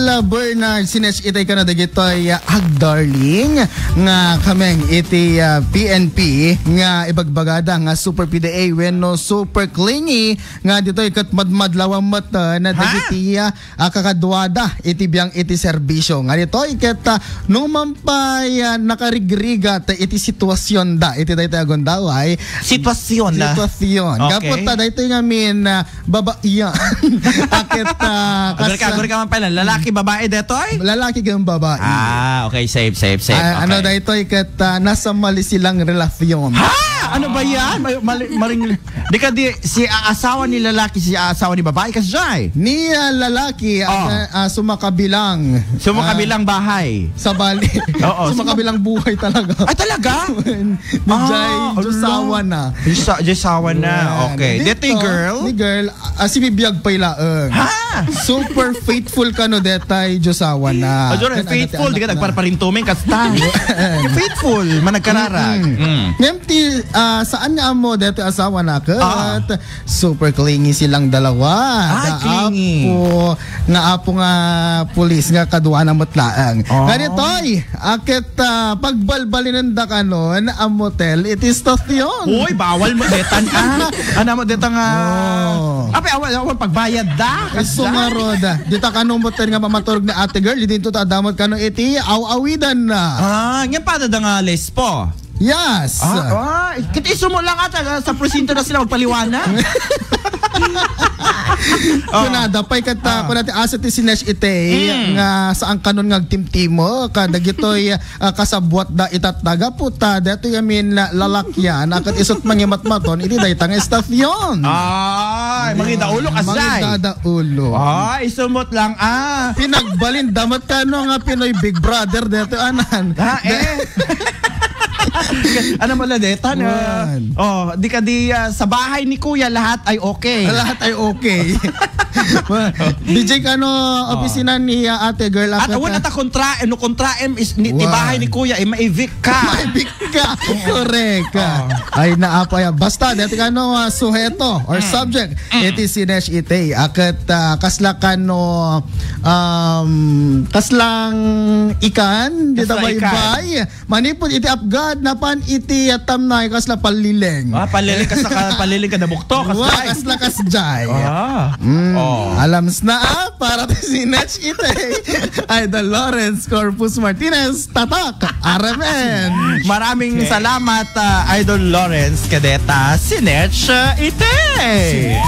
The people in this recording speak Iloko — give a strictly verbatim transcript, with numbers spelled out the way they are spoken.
Bernard, sinearch itay kano dagitoy, ah, agdarling nga kameng iti, ah, P N P nga ibagbagada nga super P D A wenno super clingy nga ditoy ket madmadlawan met, ah, na Ha? dagiti, ah, ah, kakaduada iti biang iti serbisyo. Nga ditoy ket, ah, numan pay, ah, nakarigrigat iti sitwasyonda iti daytoy a gundaway. Sitwasyon na. Sitwasyon. Okay. Gapu ta daytoy ngamin, ah, babaian. Aket, ah, Agor ka, kas- agor ka man pala. Lalaki, babae, detoy? Lalaki kang babae. Ah, okay. Safe, safe, safe. Ah, ano Okay. daytoy ket, ah, nasa mali silang relasyon. Ha? Ano ba yan? May, mali, maring, di ka di, si a-, asawa ni lalaki, si asawa ni babae, kasjay? Ni, ah, lalaki, Oh. ah, ah, sumakabilang. Sumakabilang Ah, bahay. Sa bali. Oo. Sumakabilang buhay talaga. Ay, talaga? Ni Jai, Ah, Josawa ala. na. Josa-, Josawa na. Yan. Okay. Dito, Dito, girl? ni girl, ah, si Bibiag pay laeng. Ha? Super faithful kano detay, Josawa na. Ajo, Kan faithful, ano, di ka anak na. nagparparintumeng, kasta. Yan. Faithful, managkararag. Mm-mm. Mm. Ngem ti, ah, saan nga amo detay asawa na, ket Ah. super clingy silang dalawa. Ah, Da clingy. apo, nga apo nga pulis nga kaduana met laeng. Oh. Nga ditoy, aket, ah, pagbalbalinenda kanon a motel iti stasyon. Uy, bawal mo detan, ah. Ano mo detang, ah, Oh. apay, awan, awan pagbayad da. Isu nga rod, ah. Dita kano motel nga mamaturog ni ate girl, didinto ta adamot kano iti aw-awidan na. Ah, nga pada da nga lespo. Yes. Ah, ah, ket isu mo lang ata, ah, sa presinto na sila magpaliwanag. Oh. Kunada pay ket, ah, Ah. kunada ti aset ti sinearch itay Mm. nga saan kanon nga agtimtimo kadagitoy, ah, kasabwat da itatta gapu ta detoy amin lalakyan a ket isut mangimatmaton iti dayta nga estasyon. Ay, mangidaulo ka, Jai. Mangidadaulo. Ay, isu met lang, ah. Pinagbalin damat kano nga Pinoy Big Brother detoy anan. Ah, eh. Ano mo la deta na? Wan. Oh, di ka di, ah, sa bahay ni Kuya lahat ay okay. Lahat ay okay. D J kano Oh. opisina ni, ah, ate girl At ako awan ta- ata kontra, eh, no kontra em is ni, ti Wan. bahay ni Kuya, eh, maibik ka. Maibik ka. Correct. Oh. Ay, naapay. Basta, dati kano, ah, suheto or Mm. subject. Mm. Iti sinearch itay. Aket, ah, kasla kano, um, kaslang ikan, di Kasla ta ikan. baybay. Manipud iti apgad, napan iti atamnay, kasla palileng. Ah, palileng, kasla ka, palileng ka na bukto, Wa, kasla. kasla kasjay. Ah. Mm, Oh. alams na, ah, para ti sinearch itay. Idol Lawrence Corpus Martinez, tatak, R M N. Maraming salamat, ah, Idol Lawrence Cadeta, sinearch, ah, itay.